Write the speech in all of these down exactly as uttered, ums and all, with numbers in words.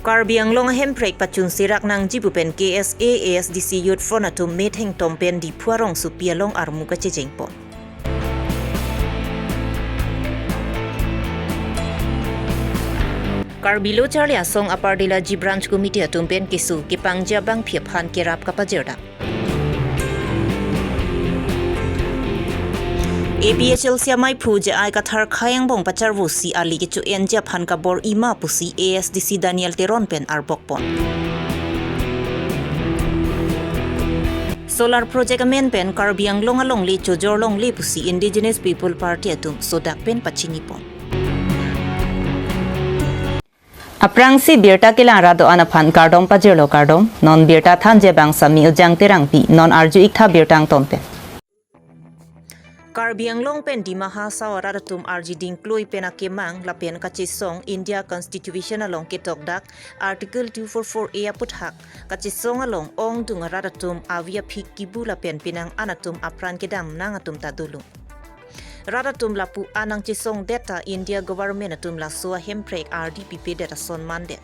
Karbi Anglong ahemprek pachunserak nangji pu pen K S A A S D C Youth Front atum methengtom pen Diphu arongsopi along armu kachejengpon. Karbi Lo Charli Asong Upper Delaji Branch Committee atum pen keso kepangja bangphi aphan kerap kapajirdam. A P H L C amaiphu J I Kathar khei angbong pacharvosi ali kecho-enji aphan kabor-i ma pusi A S D C Daniel Teron pen arbokpon. Solar project amen pen Karbi Anglong alongle chojor longle pusi Indigenous People Party atum sodak pen pachinipon. Aphrangsi birta kelang rat do-an aphan kardom pajirlo, kardom. Non birta thanji abang Sami Ujang Terangpi, non arju-iktha birta angton pen. Karbi Anglong pen Dima Hasao arat atum arjiding klui pen akemang lapen kachesong India Constitution along ketokdak Article two four four A aputhak kachesong along ongdung arat atum avi aphi kibu lapen penang an atum apran kedam nang atum ta dolo. Rat atum lapu-an nangchesongdet ta India government atum laso ahemprek ardi pipedet ason mandet.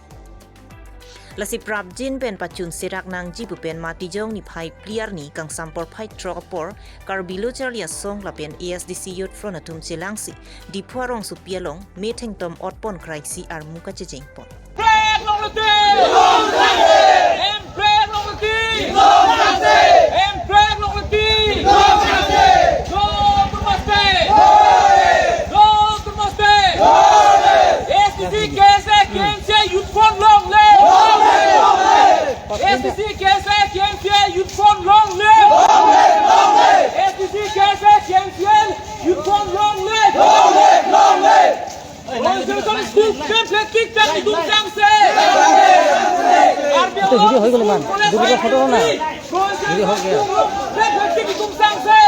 Lasi prapjin pen pachunserak nangji pu pen Matijong niphai phli arni kangsam porphai throk apor Karbi Lo Charli Asong lapen A S D C Youth Front atum chelangsi Diphu arongsopi along methengtom otpon kraisi armu kachejengpon. Hemprek longle ti! Hemprek longle ti! Hemprek longle ti! Hemprek longle ti! Hemprek longle ti! Hemprek longle ti! Hemprek longle ti! Hemprek longle ti! A S D C, K S A, K M C A, Youth Front long live! Long live! Long live! A S D C, K S A, K M C A, Youth Front long live! Long live! Long live! A S D C, K S A, K M C A, Youth Front long live! Long live! Long live! Provincial School, template tik tak itum sangse. Karbi Anglong School College Higher Secondary, Provincial School, template tik itum sangse.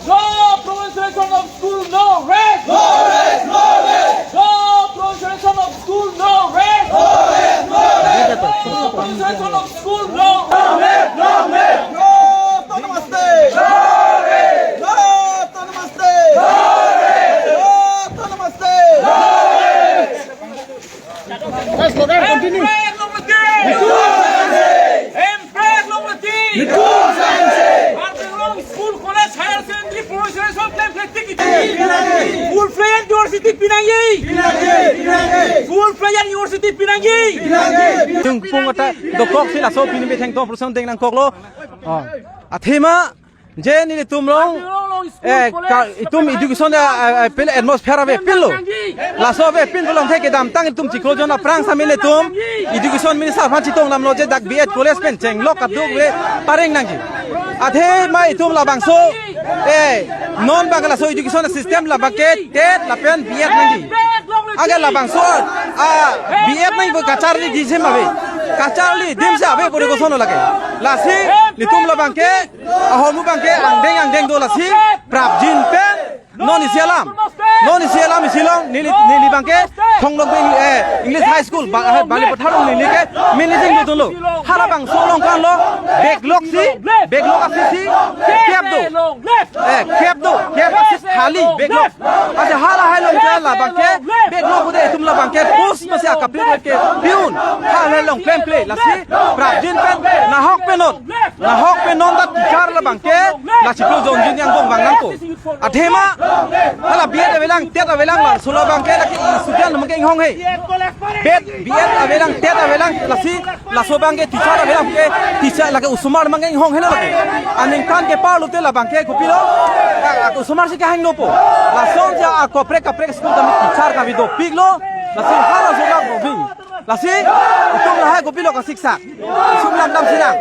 No provincialization of school, no rest. No rest, no rest. No provincialization of school, no rest. No rest, no rest. No provincialization of school, no rest. No rest, no rest. No autonomous state. No rest. No autonomous state. No autonomous state. No rest. Let's go, let's continue. Hemprek longle ti! Hemprek longle ti! Karbi Anglong School College Higher Secondary Provincialization template tik itum. Full-fledged university pi nangji! Full-fledged university pi nangji! Jungpung ata dokok si laso pini methengtom prusang deng nangkoklo. Oh. Athema je nelitum along, eh, ka, itum education, eh, eh, pil atmosphere avepinlo. Laso avepin pulote kedamtang itum chiklo jon aphrang sami nelitum education minister aphan chetongdamlo je dak B Ed college pen chenglok kadokave pareng nangji. Athema itum labangso, eh, non bang laso education system labangke TET lapen B Ed nangji. Anke labangso, ah, B Ed nangji pu kacharli dim si ave. Kacharli dim si ave pu koson lake. Lasi nelitum labangke ahormu abangke angdeng angdeng do, lasi prapjin pen non isi alam, non isi alam isi along neli, neli abangke Thonglok pen, eh, English High School, ba, eh, Balipathar along neli ke managing do dolo. Halabangso along kanlo backlog si, backlog asi si kep do. Eh, kep do, kep asi thali backlog. Ase halahai along ke labangke backlog pulote itum labangke post masi akaprek ke piun. Halahai along klemkle, lasi prapjin pen nahok pen non. Nahok pen non ta teacher labangke la chiklo jon jin angbong vang nangkok. Athema hala B Ed avelang, TET avelang, laso labangke lake student abangke inghong he. B Ed, B Ed avelang, TET avelang, lasi laso abangke teacher avelang ke teacher lake osomar abangke inghong helo lake. Aningkan ke parlote labangke kopilo, a, a, osomar si kehang nopo. Lason si akaprek kaprek school tame teacher kave dopiklo. Lasi halaso abang dopik. Lasi itum lahai kopilo kasiksak. Sum lam lam sinang.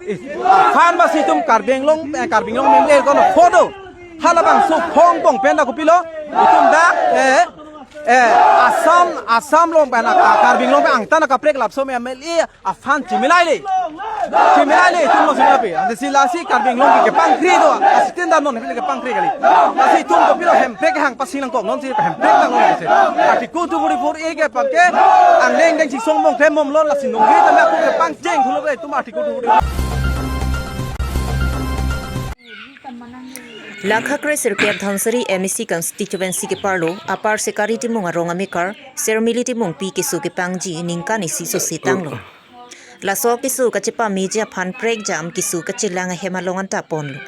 Eh, aphan basi itum Karbi Anglong, eh, Karbi Anglong member kono photo. Halabangso phong pong pen dak kopilo. Itum dak, eh, eh, Assam, Assam along pen, ah, Karbi Anglong pen angtan akaprek lapuson M L A aphan chimilaile. Chimilaile itum lo chimilape. Ante si lasi Karbi Anglong ke kepangkri do. Asitin dam non kepangkri kali. Lasi itum kopilo hemprek hang pasi nangkok non si hemprek nang non si. Article two forty-four A ke abangke angdeng deng chisong mong klem momlo, lasi nongri tame ako kepangcheng thulo itum Article two forty-four. Lakha kre sirkep Dhansiri M A C constituency keparlo Upper Sikari Timung arong amekar Sermili Timungpi keso kepangji ningkan isi sose tanglo. Laso keso kachepameji aphan prekjam keso kachelang ahem along anta ponlo.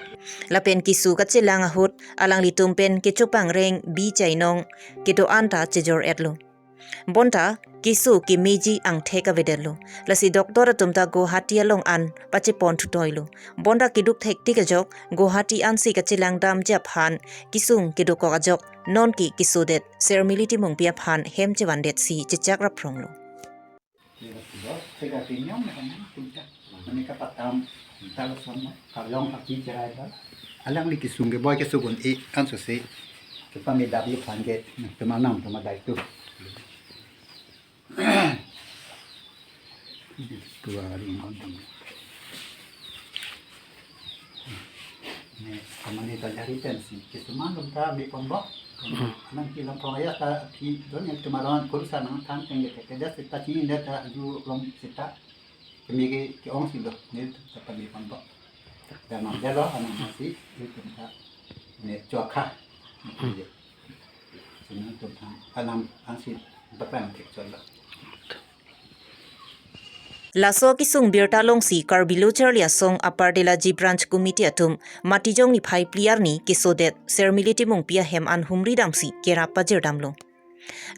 Lapen keso kachelang ahut alanglitum pen kechopangreng bi chainong kedo-an ta chejor-etlo. Bonta keso kemeji angthek avedetlo. Lasi doctor atum ta Guwahati along an pachepon thutoilo. Bonta keduk thektik ajok Guwahati ansi kachelang damji aphan kesung kedokok ajok nonke kesodet Sermili Timungpi aphan hem chevandetsi chechak raphronglo. Mane kapatam, talo sama, kalong api cherai ba. Alangli kesung ke boy keso gun e, ansose kepamedapji aphan ke, temanam temadai tu. Tua ring kontang. Ne, kamani ta jari pensi, kesuman lom ta bi pon bo. Nang kilang prong ya ta ki don yang tumaron kursa nang than teng ke ke das ta chini ne ta ju lom sita. Kami ke ke ong si do ne ta pa bi pon bo. Dan nang jalo anang masi itu ta ne chokha. Sini tu ta anam ansi patang ke cholo. Laso kesung birta alongsi Karbi Lo Charli Asong Upper Delaji Branch Committee atum Matijong niphai phli arni kesodet Sermili Timungpi ahem an humri damsi kerap pajirdamlo.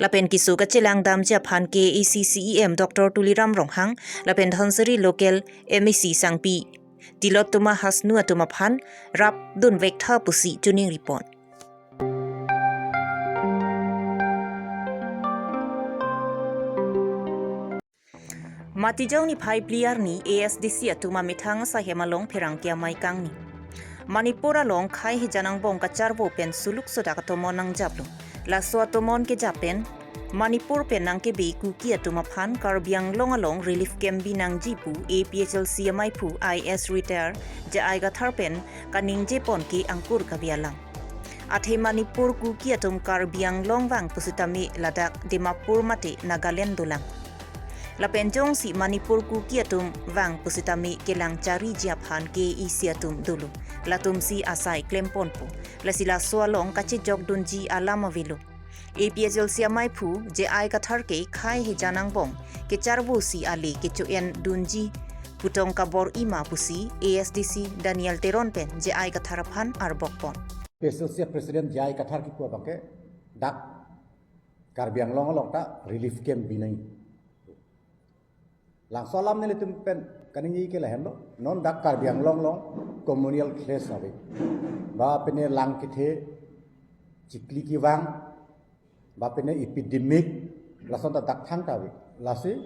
Lapen keso kachelang damji aphan K A A C C E M Doctor Tuliram Ronghang lapen Dhansiri local M A C Sangpi Tilottama Hasnu atum aphan rapdun vektha pusi choningri pon. Matijong niphai phli arni A S D C atum amethang asai hem along pherangke amei kangni. Manipur along khei hejan angbong kacharvo pen suluk sodak atomon nangjaplo. Laso atomon kejap pen Manipur pen nangkebe Kuki atum aphan Karbi Anglong along relief camp binangji pu A P H L C amaiphu I A S retire J I Kathar pen kaningje pon ke angkur kabi alam. Athe Manipur Kuki atum Karbi Anglong vang pusitame ladak Dimapur mate Nagaland dolang. Lapen jongsi Manipur Kuki atum vang pusitame kelang chariji aphan K A A C atum dolo. Latumsi asai klem ponpo. Lasi laso along kachejok dunji alam avelo. A P H L C amaiphu J I Kathar ke khei hejan angbong kecharvosi ale kecho-en dunji putong kabor-i ma pusi A S D C Daniel Teron pen J I Kathar aphan arbok pon. A P H L C President J I Kathar kipu abang ke dak Karbi Anglong along ta relief camp binai. Langso alam nelitum pen kaningje ke lahenlo. Non dak Karbi Anglong along communal clash ave. Ba pine lang kethe, chikli kevang, ba pine epidemic, lason ta dak thangta ave. Lasi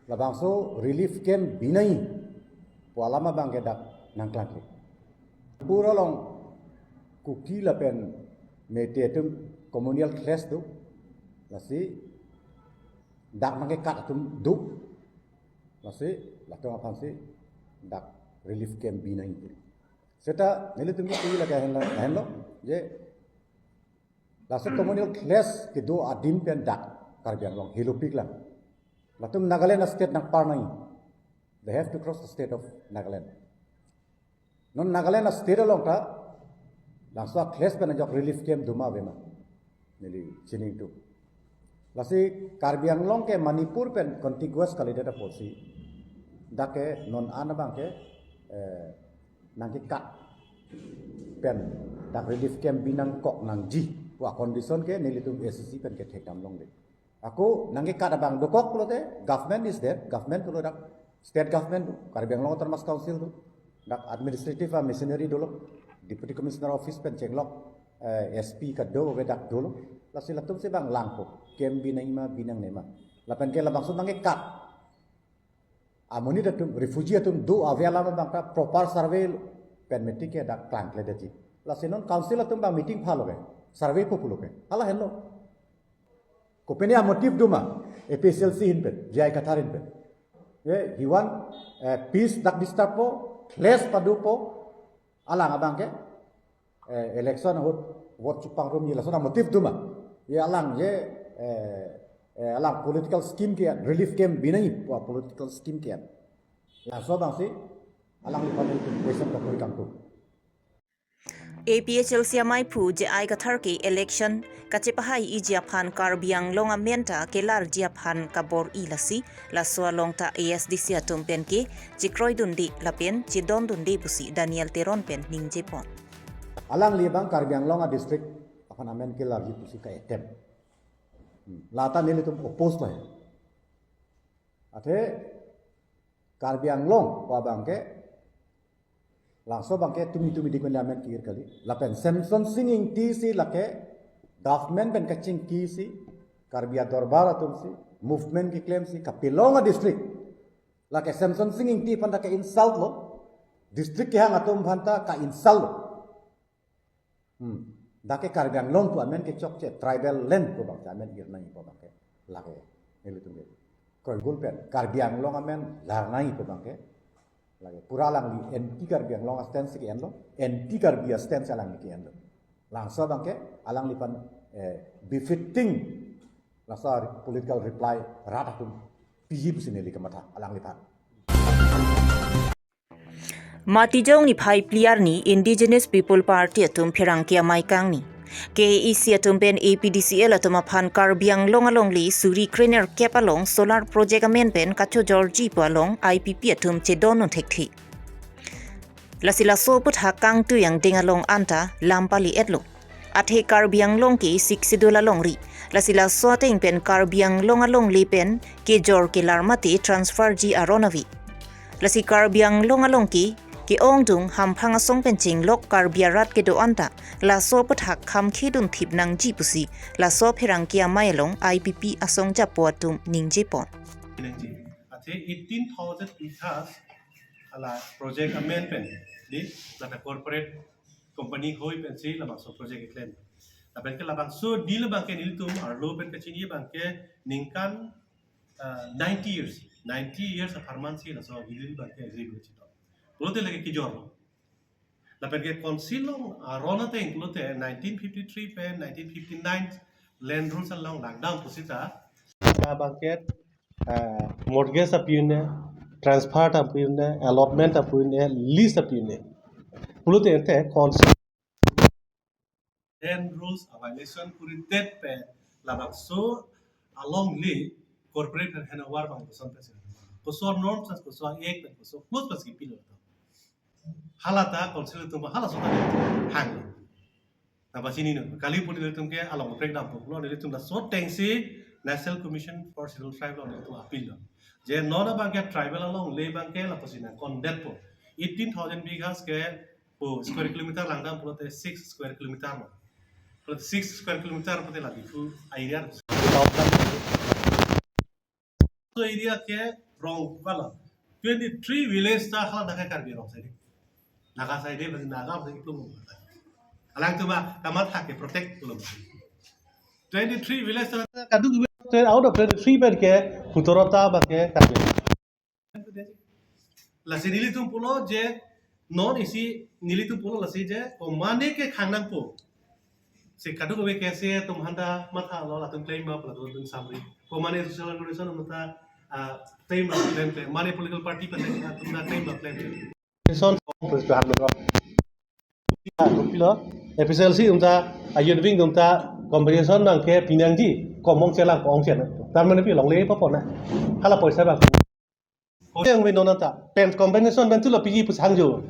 labangso relief camp binai pu alam abang ke dak nangklangkle. Pura along Kuki lapen Meitei atum communal clash do. Lasi dak nangkekat atum do. Lasi latum aphansi dak relief camp binai. Seta nelitum kipu lake henlo, henlo je laso communal clash kedo adim pen dak Karbi Anglong hilopik lang. Latum Nagaland state nangpar nangji. They have to cross the state of Nagaland. Non Nagaland state along ta langso clash pen ajok relief camp do ma ave ma, neli chiningtum. Lasi Karbi Anglong ke Manipur pen contiguous kalidet apotsi dak ke non an abang ke, eh, nangkekat pen dak relief camp binangkok nangji pu acondition ke nelitum A C C pen kethekdam longle. Ako nangkekat abang dokok pulote, government is there, government pulo dak state government do, Karbi Anglong Autonomous Council do, dak administrative a machinery dolo, Deputy Commissioner office pen chenglok, eh, S P kado ave dak dolo. Lasi latumsi abang langpo, camp binangji ma binangne ma. Lapen ke labangso nangkekat amonit atum, refugee atum do ave alam abang ta proper survey pen meeting ke dak klangkledetji. Lasi non council atum abang meeting phalo ke, survey po pulo ke. Hala henlo. Kopine amotive do ma, A P H L C ahin pen, J I Kathar ahin pen. Eh, he want, eh, peace dak disturb po, clash padopo, alang abang ke, eh, election ahut vote chepangrumji lason amotive do ma. Ye alang ye, eh, eh, alang political scheme ke-en, relief camp binai pu apolitical scheme ke-en. Laso abangsi alangliphan question kapuri kangtung. A P H L C amei aphu J I Kathar ke election kachepahai-iji aphan Karbi Anglong amen ta kelarji aphan kabor-i lasi, laso along ta A S D C atum pen ke chekroidunde lapen chedondunde pusi Daniel Teron pen ningjepon. Alangli abang Karbi Anglong a district aphan amen kelarji pusi ka-attempt. Hmm. Lata nelitum oppose lo he. Athe Karbi Anglong pu abang ke, labangso abang ke tumi tumi dik pen amen kir kali. Lapen Semson Sing Ingti si lake government pen kachingki si, Karbi adorbar atum si, movement keklem si, kapilong a district. Lake Semson Sing Ingti aphan ta ka-insult lo, district kehang atum aphan ta ka-insult lo. Hmm. Dak ke Karbi Anglong pu amen kechokche, tribal land pu abang ta amen ir nangji pu abang ke lake nelitum ke. Koi gul pen Karbi Anglong amen lar nangji pu abang ke lake pura alangli anti Karbi Anglong a stance ke-enlo, anti Karbi a stance alangli ke-enlo. Labangso abang ke alangliphan, eh, befitting labangso political reply rat atum piji pusi neli kematha alangliphan. Matijong niphai phli arni Indigenous People Party atum pherangke amei kangni, K A A C atum pen A P D C L atum aphan Karbi Anglong alongle suri krenerkep along solar project amen pen kachojorji pu along I P P atum chedondun thekthe. Lasi laso aphuthak kangtui angdeng along anta lam pale-etlo. Athe Karbi Anglong ke Sixth Schedule alongri. Lasi laso ateng pen Karbi Anglong alongle pen kejor kelar mate transfer ji aron ave. Lasi Karbi Anglong along ke ke-ongdung hamphang asong pen chenglok Karbi arat kedo-an ta laso aphuthak kham khedun thip nangji pusi laso pherangke amei along I P P asong japo atum ningjepon. Athe eighteen thousand acres hala project amen pen di lata corporate company hoi pensi labangso project keklem. Lapen ke labangso di labang ke nelitum arlo pen kachini abang ke ningkan, ah, ninety years, ninety years apharman si laso di labang ke agree chitok. Pulote lake kejor. Lapen ke council along aron ateng pulote nineteen fifty-three pen nineteen fifty-nine land rules along langdam pusita abang ke, ah, mortgage api un-e, transfer api un-e, allotment api un-e, lease api un-e. Pulote ente council land rules a violation kuridet pen labangso alongle corporate handover abang koson pensi, koson norms, koson act, koson clause pensi pilo. Hala ta council atum halaso ta hang. Nangpachini non. Kali pu nelitum ke along breakdown poklo, nelitum laso atengsi National Commission for Scheduled Tribe along nelitum appeal lo. Je non abang ke tribal alongle abang ke lapusi nangkondetpo. Eighteen thousand bighas ke pu square kilometer langdam pulote six square kilometer lo. Pulote six square kilometer pulote la Diphu area. So area ke rong kala twenty-three village ta hala dak Karbi Anglong side. Naga side, bagi Naga bagi Pulung. Alangtum kamatha ke protect pulo. Twenty-three village ta kaduk out of twenty-three pen ke sotoro ta abang ke Karbi. Lasi nelitum pulo je non isi nelitum pulo lasi je komane ke khang nangpo. Si kadokave ke si atum aphan ta mathalo, latum claim ma pulo, latum samri. Komane social organization atum ta, ah, claim ma, claim, claim. Mane political party pen atum ta claim ma, claim. Compensation form pes bahan lo. Pilo, A P H L C atum ta, a youth wing atum ta compensation abang ke pinangji, komong chelang pong chen. Tar mane pi longle pa pon na. Hala poisa abang. Yang we non ta pen compensation pen tulo piji pusi hangjo.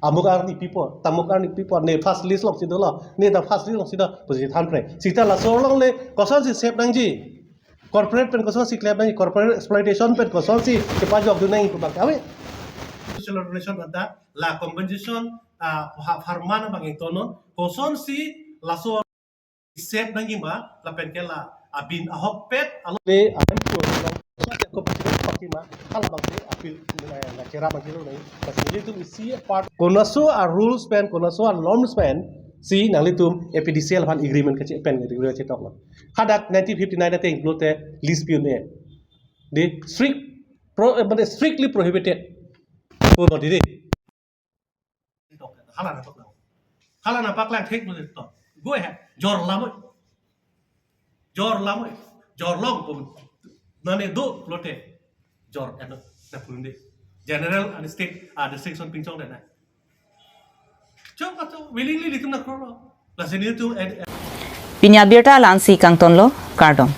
Amuk arni pipo, tamuk arni pipo, ne first list alongsi dolo, ne ta first list alongsi do pusi than pre. Sita laso alongle kosonsi save nangji. Corporate pen kosonsi klem nangji, corporate exploitation pen kosonsi kepajokdun nangji pu abang ave. Social organization anta la compensation, ah, ha, pharman abang ingtonon, kosonsi laso save nangji ma, lapen ke la abin ahokpet along le ahem ko ko pati ma, hala abang si appeal, eh, na chera abang si lo nai. Bas nelitum isi part konaso a rules pen, konaso a norms pen si nanglitum A P D C L aphan agreement kachi pen agreement kachitok lo. Hadak nineteen fifty-nine ateng pulote lease pi un-e. Di strict pro, eh, mane strictly prohibited. Ko no di di. Hala nangpaklang. Hala nangpaklang thek lo to. Go ahead. Jor lamoi. Jor lamoi. Jor long ko. Mane do lote. Jor eno na pun de. General and state, ah, distinction pinchong de na. Chok ato willingly ilitum nangkrolo. Lasi nelitum ad- Pini abirta la-ansi kangtonlo, kardom.